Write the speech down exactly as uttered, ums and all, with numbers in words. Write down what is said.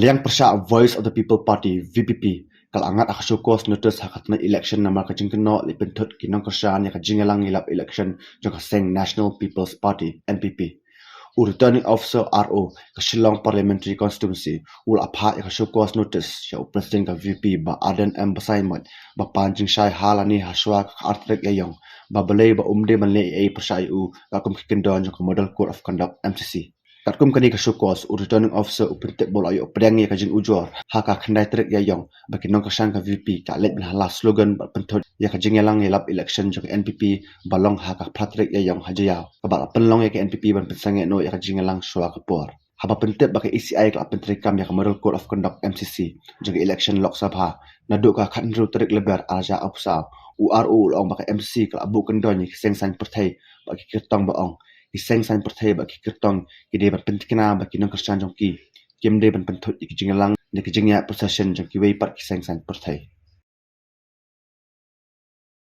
Pdiang pyrshah Voice of the People Party, V P P, ka la ngat ha ka show cause notice ha ka tnat election namar ka jingkynnoh leit pynthut ki nongkyrshan ïa ka jingïalang ïalap election jong ka seng National People's Party, N P P. U Returning Officer, R O, ka Shillong Parliamentary Constituency, u la phah ïa ka show cause notice ïa u President ka V P Bah Ardent M Basaiawmoit ba pan jingshai ha lane ha shuwa ka ar tarik Ïaïong, ba balei ba um dei ban leh ei ei pyrshah ïa u katkum ki kyndon jong ka Model Code of Conduct, M C C. Katkum kane ka show cause, u Returning Officer u pyntip ba u la ïoh pdiang ïa ka jingujor ha ka khyndai tarik Ïaïong ba ki nongkyrshan ka V P ki la leit ban hala slogan bad pynthut ïa ka jingïalang ïalap election jong ka N P P ba long ha ka phra tarik Ïaïong ha Jaïaw, kaba la pynlong ïa ka N P P ban pynsangeh noh ïa ka jingïalang shuwa ka por. Haba pyntip ba ka E C I ka la pyntreikam ïa ka Model Code of Conduct, M C C, jong ka election Lok Sabha naduh ka khathynriew tarik Lber arhajar arphew saw, u R O u la ong ba ka M C C ka la buh kyndon ïa ki seng saiñ pyrthei bad ki kyrtong ba ong ki seng saiñ pyrthei bad ki kyrtong ki dei ban pynthikna ba ki nongkyrshan jong ki kim dei ban pynthut ïa ki jingïalang ne ki jingïaid procession jong kiwei pat ki seng saiñ pyrthei.